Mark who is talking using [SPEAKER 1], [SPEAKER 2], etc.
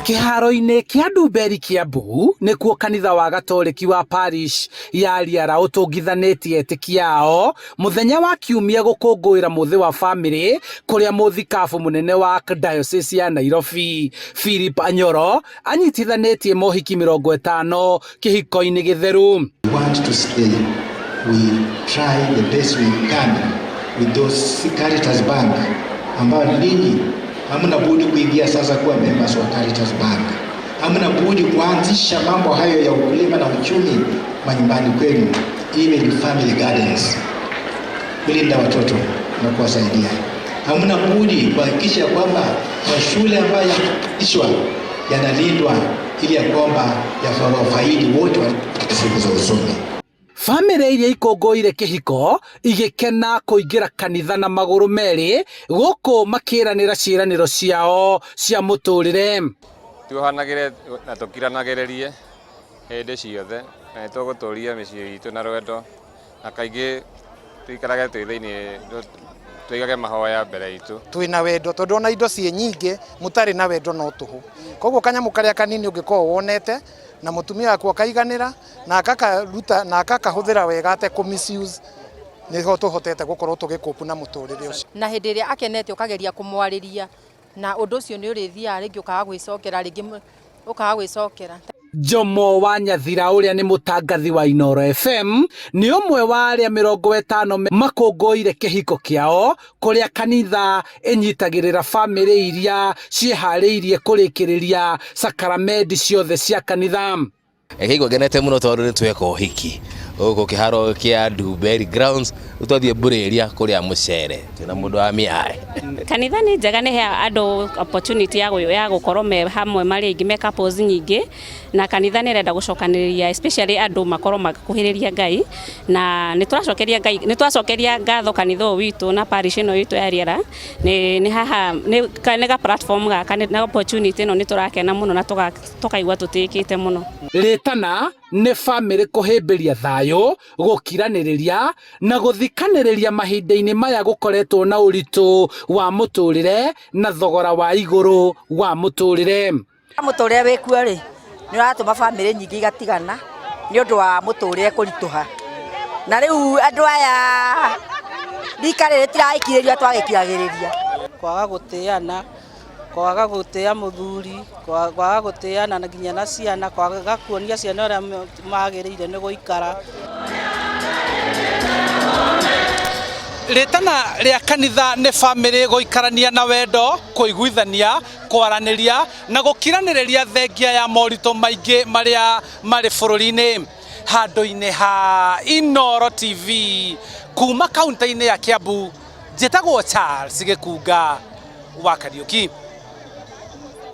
[SPEAKER 1] Kĩharo-inĩ kĩa Ndumberi Kiambu nĩkuo kanitha wa Gatoreki wa Parish ya Riara ũtũngithanĩtie etĩkia ao mũthenya wa Kiumia gũkũngũĩra mũthĩ wa bamĩrĩ kũrĩa mũthikabu mũnene wa Diocese ya Nairobi Philip Anyoro anyitithanĩtie mohiki 50 kĩhiko-inĩ gĩtheru.
[SPEAKER 2] We want to stay. We try the best we can with those Caritas Bank ambao ninyi hamna budi kuingia sasa kuwa members wa Caritas Bank. Hamna budi kuanzisha mambo hayo ya ukulima na uchumi manyumbani kwenu, iwe ni family gardens, kulinda watoto na kuwasaidia. Hamna budi kuhakikisha kwamba mashule ambayo yanaanzishwa yanalindwa ili ya kwamba yawafaidi wote wa siku za usoni.
[SPEAKER 1] Bamĩrĩ iria ikũngũĩire kĩhiko igĩkena kũingĩra kanitha na magũrũ merĩ gũkũ makĩranĩra ciĩranĩro ciao cia mũtũrĩre.
[SPEAKER 3] Tuohanagĩre na tũkiranagĩrĩrie hĩndĩ ciothe na nĩ tũgũtũria mĩciĩ itũ na rwendo na kaingĩ tũikarage twĩ thĩinĩ tũigage mahoya mbere itũ.
[SPEAKER 4] Twina wendo tondu ona indo ciĩ nyingĩ mũtarĩ na wendo no tũhũ. Koguo kanyamũ karĩa kanini ũngĩkorwo wonete na mũtumia waku akaiganĩra na akakaruta na akakahũthĩra wega atekũ misuse nĩho tũhotete gũkorwo tũgĩkũpu na mũtũrĩre ũcio.
[SPEAKER 5] Na hĩndĩ ĩrĩa akenete ũkageria kũmwarĩria na ũndũ ũcio nĩ ũrĩthiaga rĩngĩ ũkaga gwĩcokera rĩngĩ ũkaga gwĩcokera.
[SPEAKER 1] Jomo wa Nyathira ũrĩa nĩ mũtangathi wa Inooro FM nĩ ũmwe wa arĩa 50 makũngũĩire kĩhiko kĩao kũrĩa kanitha ĩnyitagĩrĩra bamĩrĩ iria ciĩharĩirie kũrĩkĩrĩria sakaramendi ciothe cia kanitha.
[SPEAKER 6] Kĩigua ngenete mũno tondũ nĩ tweka ũhiki gũkũ kĩharo kĩa Ndumberi Grounds, rĩu twathiĩ Mbũrĩria kũrĩa mũcere twĩna mũndũ wa mĩae.
[SPEAKER 7] Kanitha nĩ njega, nĩ heaga andũ opportunity ya gũkorwo me hamwe marĩ aingĩ, me couples nyingĩ, na kanitha nĩ ĩrenda gũcokanĩrĩria especially andũ makorwo magĩkuhĩrĩria Ngai, na nĩ tũracokeria Ngai, nĩ tũracokeria ngatho kanitha ũyũ witũ na parish ĩno itũ ya Riara, nĩ haha nĩ ga platform gaka na opportunity ĩno nĩ tũrakena mũno na tũkaigua tũtĩĩkĩte mũno.
[SPEAKER 1] Rĩtana nĩ bamĩrĩ kũhĩmbĩria thayũ, gũkiranĩrĩria na gũthikanĩrĩria mahinda-inĩ maya gũkoretwo na ũritũ wa mũtũrĩre na thogora wa igũrũ wa mũtũrĩre.
[SPEAKER 8] Mũtũrĩre wĩkuo rĩ, nĩ ũratũma bamĩrĩ nyingĩ igatigana nĩ ũndũ wa mũtũrĩre kũritũha. Na rĩu andũ aya rika rĩrĩ rĩtiragĩkirĩrĩria twagĩkiragĩrĩria.
[SPEAKER 9] Kwaga gũtĩana, kwaga gũtĩa mũthuri, kwaga gũtĩana na nginya na ciana, kwaga kuonia ciana ũrĩa magĩrĩire nĩ gũikara.
[SPEAKER 1] Rĩtana rĩa kanitha nĩ bamĩrĩ gũikarania na wendo, kũiguithania, kwaranĩria na gũkiranĩrĩria thengia ya moritũ maingĩ marĩa marĩ bũrũri-inĩ. Handũ-inĩ ha Inooro TV kuma kaunti-inĩ ya Kiambu, njĩtagwo Charles Gĩkunga wa Kariũki.